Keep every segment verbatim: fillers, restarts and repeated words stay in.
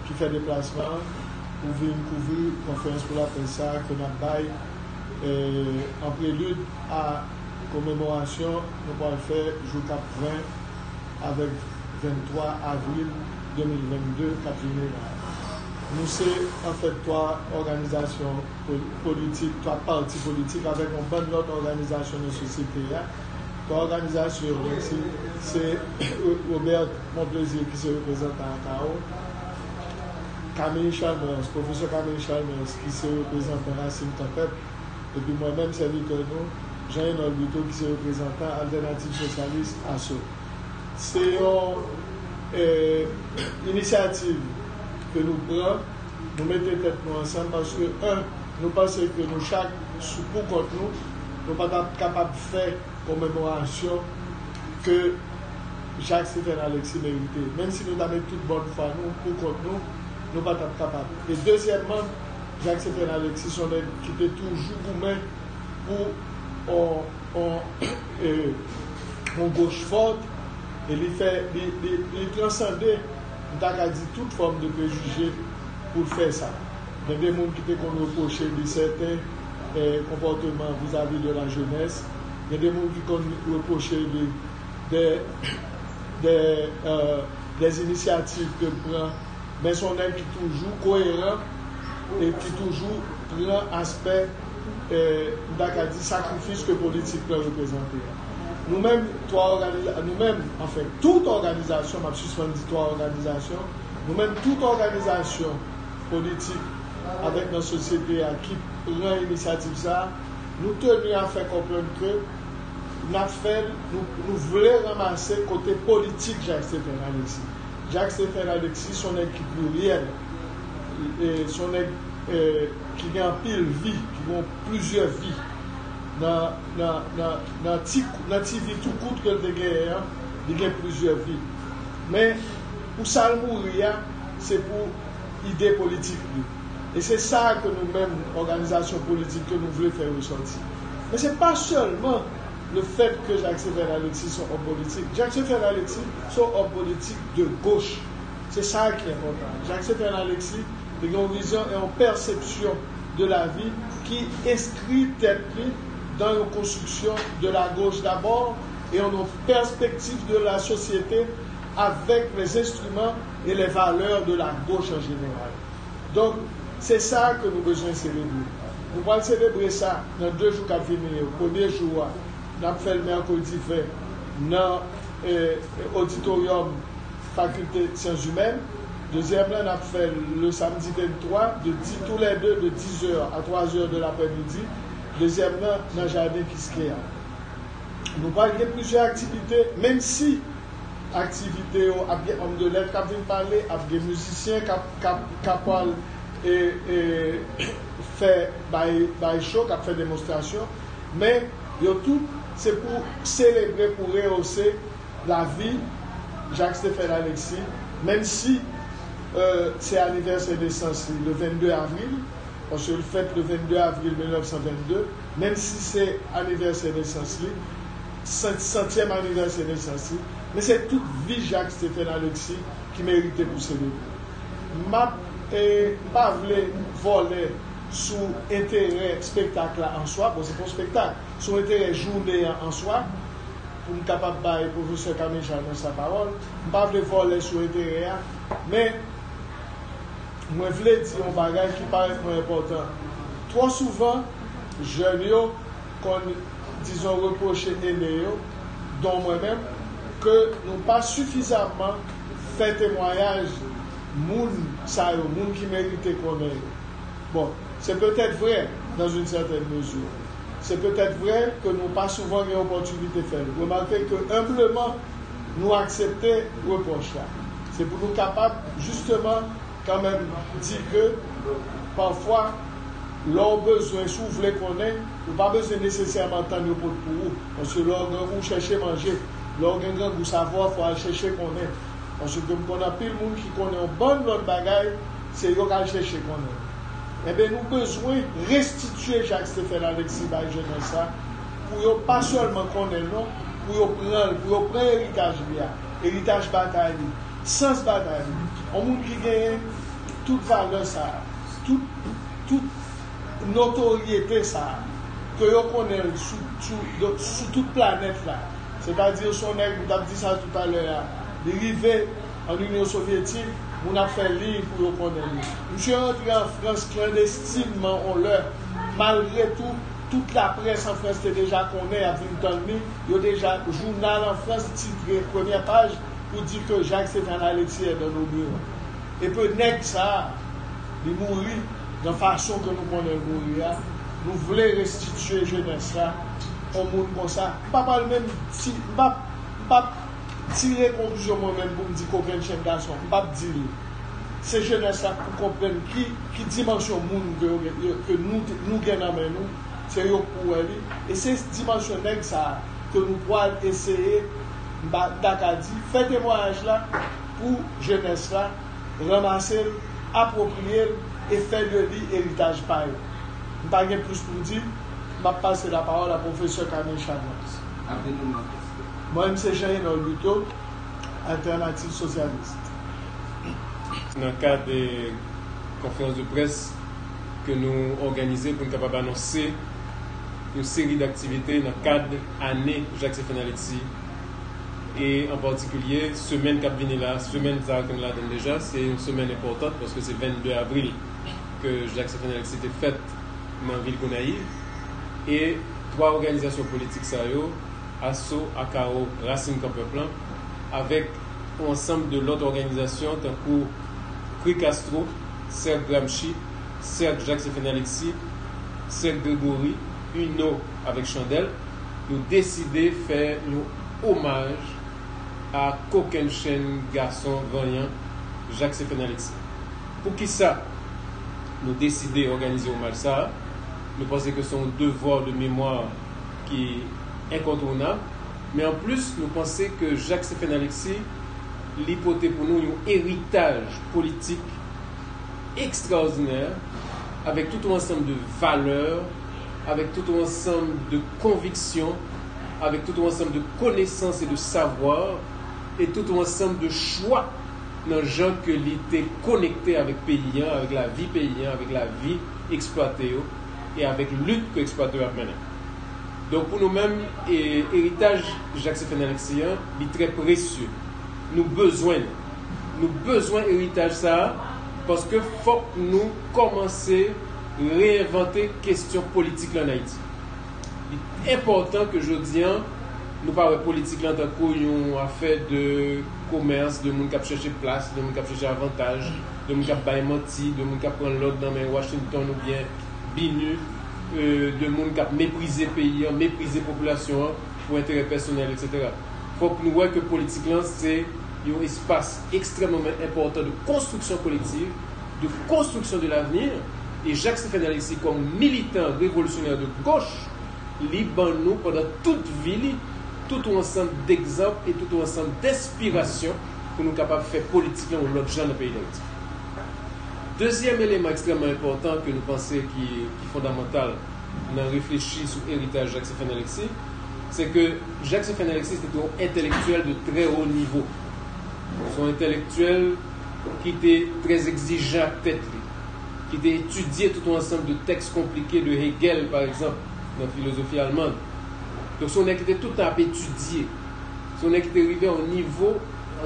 ki fè deplasman an pou vin kouvri konferans pou laprès sa a ke n ap bay, eh, an prelid a komemorasyon nou pral fè jou k ap ven avèk venntwa avril de mil vennde k ap vini la. Nou se, anfèt, twa òganizasyon pol-, politik, twa pati politik avèk yon bann lòt òganizasyon nan sosyete a. Twa òganizasyon yo, se, se Robert Monplaisir ki se reprezantan AKAO, Camille Chalmers, pwofesè Camille Chalmers ki se reprezantan Rasin Kanpèp, epi mwen menm, sèvitè nou, Jean Enold Buteau ki se reprezantan Altènativ Sosyalis, ASSO. Se yon, eh, inisyativ ke nou pran, nou mete tèt nou ansanm paske, en, nou panse ke nou chak, sou, pou kont nou, nou pa t ap kapab fè komemorasyon ke Jacques Stephen Alexis merite. Menm si nou ta met tout bòn fwa nou pou kont nou, nou pa t ap kapab. E dezyèmman, Jacques Stephen Alexis se yon nèg ki te toujou goumen pou yon, yon, eh, yon goch fòt, e li fè, li, li, li transande, m ta ka di, tout fòm de prejije pou l fè sa. Gen de moun ki te konn repwoche li sèten, eh, konpòteman vizavi de la jenès. Gen de moun ki konn repwoche li de, de, eh, des initiatives ke l pran. Men se yon nèg ki toujou koyeran e ki toujou pran aspè, eh, m ta ka di, sakrifis ke politik lan reprezante a. Nou menm, twa òganiza-, nou menm, anfen, tout òganizasyon, m ap sispann di twa òganizasyon, nou menm, tout òganizasyon politik avèk nan sosyete a ki pran inisyativ sa a, nou teni a fè konprann ke n ap fè l, nou, nou vle ranmase kote politik Jacques Stephen Alexis. Jacques Stephen Alexis se yon nèg ki pliryèl, e, se yon nèg, e, ki gen anpil vi, ki gen plizyè vi. Nan, nan, nan, nan ti, nan ti vi tou kout ke l te genyen an, li gen plizyè vi. Men, pou sa l mouri a, se pou ide politik li. E se sa ke nou menm, òganizasyon politik, ke nou vle fè resòti. Men se pa sèlman le fèt ke Jacques Stephen Alexis se yon òm politik. Jacques Stephen Alexis se yon òm politik de goch. Se sa ki enpòtan. Jacques Stephen Alexis te gen yon vizyon e yon pèsepsyon de la vi ki enskri tèt li dan yon konstriksyon de la gauche d'abord e yon pèspektiv de la sosyete avec les instruments et les valeurs de la gauche en général. Donk, se sa ke nou bezwen selebre. Nou pral selebre sa nan de jou k ap vini yo. Premye jou a, n ap fè l mèkredi ven nan, eh, oditoryòm Fakilte Syans Imèn. Dezyèm lan, n ap fè l le samdi venntwa, de di, tou lè de, de dix heures à trois heures de l'après-midi. Dezyèm lan, nan jaden Kiskeya. Nou pral gen plizyè aktivite, menm si aktivite yo ap gen òm de lèt k ap vin pale, ap gen mizisyen k ap, k ap, k ap pral, e, e, fè bay, bay cho, k ap fè demonstrasyon, men yo tout se pou selebre, pou reyose lavi Jacques Stephen Alexis, menm si, euh, se anivèsè nesans li le vennde avril, paske l fèt le vennde avril mil nèf san vennde, menm si se anivèsè nesans li, san-, santyèm anivèsè nesans li, men se tout vi Jacques Stephen Alexis ki merite pou selebre. M ap, e, m pa vle vole sou enterè spektak la an swa, bon, se pa yon spektak, sou enterè jounen an an swa, pou m kapab bay pwofesè Camille Chalmers lapawòl. M pa vle vole sou enterè a, men mwen vle di yon bagay ki parèt mwen enpòtan. Twò souvan, jèn yo konn, dizon, repwoche ene yo, don mwen menm, ke nou pa sifizamman fè temwayaj moun sa yo, moun ki merite konnen yo. Bon, se petèt vrè, dans une certaine mesure. Se petèt vrè ke nou pa souvan gen opòtinite fè l. Remake ke enbleman, nou aksepte repwòch la. Se pou nou kapab, jisteman, kanmenm di ke pafwa, lè w bezwen, si w vle konnen, ou pa bezwen nesesèman tann yo pot pou ou. Paske lè w grangou, chèche manje. Lè w gen grangou, savwa, fò al chèche konnen. Paske m konn anpil moun ki konnen yon bann lòt bagay, se yo k al chèche konnen. Enben, nou bezwen restitye Jacques Stephen Alexis bay jenès la, pou yo pa sèlman konnen l non, pou yo pran l, pou yo pran eritaj li a, eritaj batay li, sans batay li. Yon moun ki genyen tout valè sa a, tout, tout notoryete sa a, ke yo konnen l sou, sou, sou tout planèt la. Sètadi, se yon nèg, m t ap di sa toutalè a, li rive an Inyon Sovyetik, moun ap fè liy pou yo konnen li. Misye rantre an Frans klandestinman yon lè, malgre tou, tout laprès an Frans te deja konnen, y ap vin tann li, yo deja, jounal an Frans titre, premyè paj, pou di ke Jacques Stéphane Alexis est dans nos bureaux. Epi nèg sa a, li mouri nan fason ke nou konnen l mouri a. Nou vle restitye jenès la yon moun konsa. M pa pral menm ti, m p ap, m p ap tire konklizyon mwen menm pou m di kokennchenn gason. M p ap di l. Se jenès la pou konprann ki, ki dimansyon moun ke, yo, ke nou, nou gen nan men nou. Se yo k pou wè li. E se dimansyon nèg sa a ke nou pral eseye, m pa, m ta ka di, fè temwayaj la pou jenès la, ranmase l, apwopriye l e fè de li eritaj pa yo. M pa gen plis pou di, m ap pase lapawòl a pwofesè Camille Chavannes. Mwen menm se Jean Renold Buteau, Altènativ Sosyalis. Nan kad, eh, konferans de près ke nou òganize pou n kapab anonse yon seri d aktivite nan kad ane Jacques Stéphane Alexis, e an patikilye, semèn k ap vini la, semèn sa a ke n ladann deja, se yon semèn enpòtan paske se vennde avril ke Jacques Stéphane Alexis te fèt nan vil Gonayiv. E twa òganizasyon politik sa yo, Aso, Akao, Rasin Kanpèp lan, avèk yon ansanm de lòt òganizasyon tankou Kri Castro, Sèk Gramsci, Sèk Jacques Stéphane Alexis, Sèk Grégory, Uno avèk Chandèl, nou deside fè yon omaj a kokennchenn gason vanyan Jacques Stéphane Alexis. Poukisa nou deside òganize omaj sa a? Nou panse ke se yon devwa de memwa ki enkontounab, men anplis, nou panse ke Jacques Stéphane Alexis, li pote pou nou yon eritaj politik ekstraòdinè, avèk tout yon ansanm de valè, avèk tout yon ansanm de konviksyon, avèk tout yon ansanm de konesans e de savwa, e tout yon ansanm de chwa nan jan ke li te konekte avèk peyi an, avèk lavi peyi an, avèk lavi eksplwate yo, e avèk lit ke eksplwatè yo ap mennen. Donk, pou nou menm, e, eritaj Jacques Stéphane Alexis an, li trè presye. Nou bezwen li. Nou bezwen eritaj sa a, paske fòk nou kòmanse reyenvante kesyon politik la ann Ayiti. Li enpòtan ke jodi an, nou pa wè politik lan tankou yon afè de komès, de moun k ap chèche plas, de moun k ap chèche avantaj, de moun k ap bay manti, de moun k ap pran lòd nan men Washington oubyen BINUH, euh, de moun k ap meprize peyi an, meprize popilasyon an pou enterè pèsonèl, etsetera. Fòk nou wè ke politik lan se yon espas ekstrèmman enpòtan de konstriksyon kolektiv, de konstriksyon de l'avenir, e Jacques Stéphane Alexis kòm militan revolisyonè de goch, li ban nou pandan tout vi li, tout yon ansanm degzanp e tout yon ansanm denspirasyon pou nou kapab fè politik lan yon lòt jan nan peyi Dayiti. Dezyèm eleman ekstrèmman enpòtan ke nou panse ki, ki fondamantal nan reflechi sou eritaj Jacques Stéphane Alexis, se ke Jacques Stéphane Alexis se te yon entèlektyèl de trè wo nivo. Se yon entèlektyèl ki te trè egzijan ak tèt li, ki te etidye tout yon ansanm de tèks konplike de Hegel, pa egzanp, nan filozofi alman. Donk, se yon nèg ki te tout tan ap etidye. Se yon nèg ki te rive a yon nivo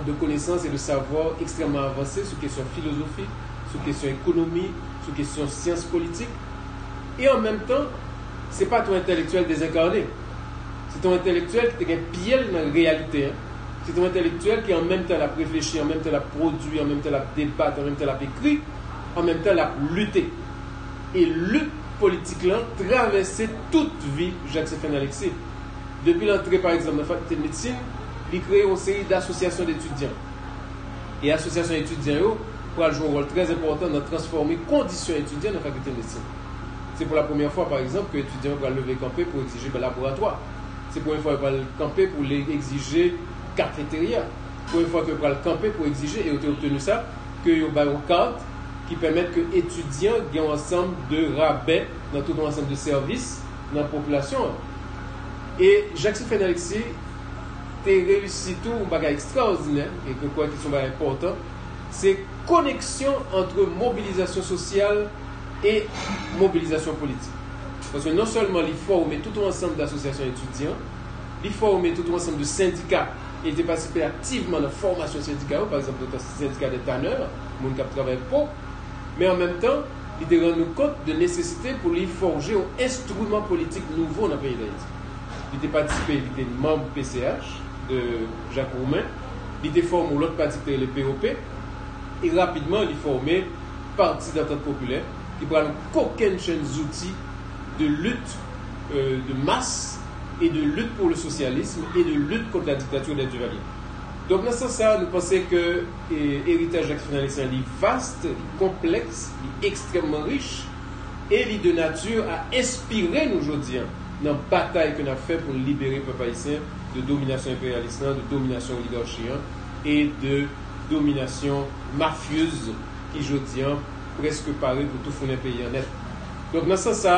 de konesans e de savwa ekstrèmman avanse sou kesyon filozofi, sou kesyon ekonomi, sou kesyon syans politik. E an menm tan, se pa t yon entèlektyèl dezenkane. Se t yon entèlektyèl ki te gen pye l nan reyalite an. Se t yon entèlektyèl ki an menm tan l ap reflechi, an menm tan l ap pwodui, an menm tan l ap debat, an menm tan l ap ekri, an menm tan l ap lite. E lit politik lan travèse tout vi Jacques Stéphane Alexis. Depi l antre, pa egzanp, nan fakilte medsin, li kreye yon seri d asosyasyon d etidyan. E asosyasyon etidyan yo pral jwe yon wòl trè enpòtan nan transfòme kondisyon etidyan nan fakilte medsin. Se pou la premyè fwa, pa egzanp, ke etidyan yo pral leve kanpe pou egzije laboratwa. Se premye fwa yo pral kanpe pou le egzije kafeterya. Premye fwa ke yo pral kanpe pou egzije, e yo te obteni sa, ke yo bay yon kat ki pèmèt ke etidyan gen yon ansanm de rabè nan tout yon ansanm de sèvis nan popilasyon an. E Jacques Stéphane Alexis te reyisi tou yon bagay ekstraòdinè, e ke kwè ki se yon bagay enpòtan, Se koneksyon ant mobilizasyon sosyal e mobilizasyon politik. Paske non sèlman li fòme tout yon ansanm d'asosyasyon etidyan, li fòme tout yon ansanm de sendika, e li te patisipe aktivman nan fòmasyon sendika yo, pa egzanp, nan sendika dè tanè, moun k ap travay po, men an menm tan, li te rann nou kont de nesesite pou li fòje yon enstriman politik nouvo nan peyi Dayiti. Li te patisipe, li te manm P C H de Jacques Roumain, li te fòme yon lòt pati ki te rele P O P, e rapidman li fòme Parti d'Entente Populaire, ki pral kokenn chenn zouti de lit, euh, de mas e de lit pou le sosyalism e de lit kont la diktati dè Duvalier. Donk, nan sans sa, nou panse ke, e, eritaj Jacques Stéphen Alexis li vast, li konplèks, li ekstrèmman rich, e li de nati a enspire nou jodi a nan batay ke n ap fè pou n libere pèp ayisyen de dominasyon enperyalis lan, de dominasyon oligachi an e de dominasyon mafyez ki jodi a prèske pare pou toufounen peyi an nèt. Donk, nan sans sa,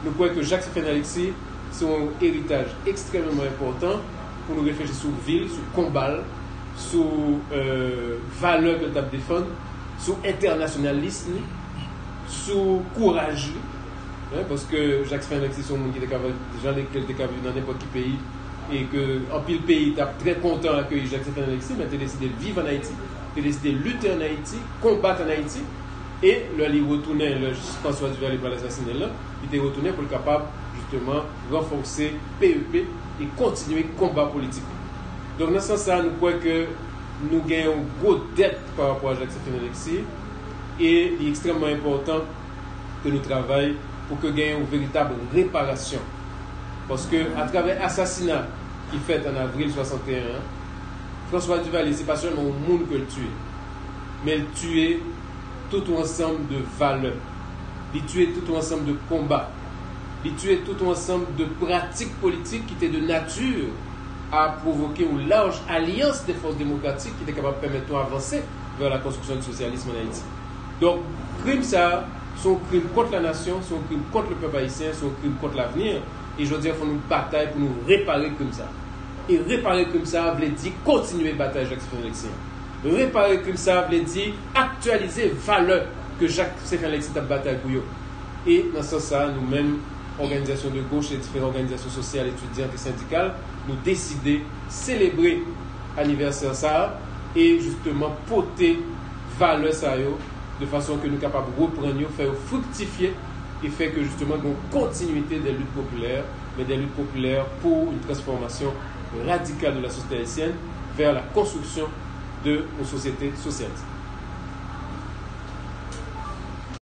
nou kwè ke Jacques Stéphen Alexis se yon eritaj ekstrèmeman enpòtan pou nou reflechi sou vi l, sou konba l, sou, euh, valè ke l t ap defann, sou entènasyonalism li, sou kouraj li. Hein, paske Jacques Stéphen Alexis se yon moun ki te ka, jan ke l te ka viv nan nenpòt ki peyi, e ke anpil peyi t ap trè kontan akeyi Jacques Stéphen Alexis, men te deside viv ann Ayiti, te deside lite ann Ayiti, konbat ann Ayiti, e lè li retounen, lè François Duvalier pral asasinen l lan, li te retounen pou l kapab, jisteman, ranfòse P E P e kontinye konba politik li. Donk, nan sans sa, nou kwè ke nou gen yon gwo dèt pa rapò a Jacques Stéphen Alexis, e li ekstrèmman enpòtan ke nou travay pou ke gen yon veritab reparasyon. Paske atravè asasina ki fèt an avril swasanteyen an, François Duvalier se pa sèlman yon moun ke l tiye, men l tiye tout yon ansanm de valè. Li tiye tout yon ansanm de konba. Li tiye tout yon ansanm de pratik politik ki te de nati a pwovoke yon laj alyans de fòs demokratik ki te kapab pèmèt nou avanse vè la konstriksyon di sosyalism ann Ayiti. Donk, krim sa a, se yon krim kont la nasyon, se yon krim kont le pèp ayisyen, se yon krim kont lavni, e jodi a, fò nou batay pou nou repare krim sa a. E repare krim sa a vle di kontinye batay Jacques Stéphen Alexis an. Repare krim sa a vle di aktyalize valè ke Jacques Stéphen Alexis t ap batay pou yo. E nan sans sa a, nou menm, òganizasyon de goch e diferan òganizasyon sosyal, etidyan e sendikal, nou deside selebre anivèsè sa a e jisteman pote valè sa yo de fason ke nou kapab reprann yo, fè yo friktifye e fè ke jisteman gen yon kontinwite dè lit popilè, men dè lit popilè pou yon transfòmasyon radikal de la sosyete ayisyèn vè la konstriksyon de yon sosyete sosyalis.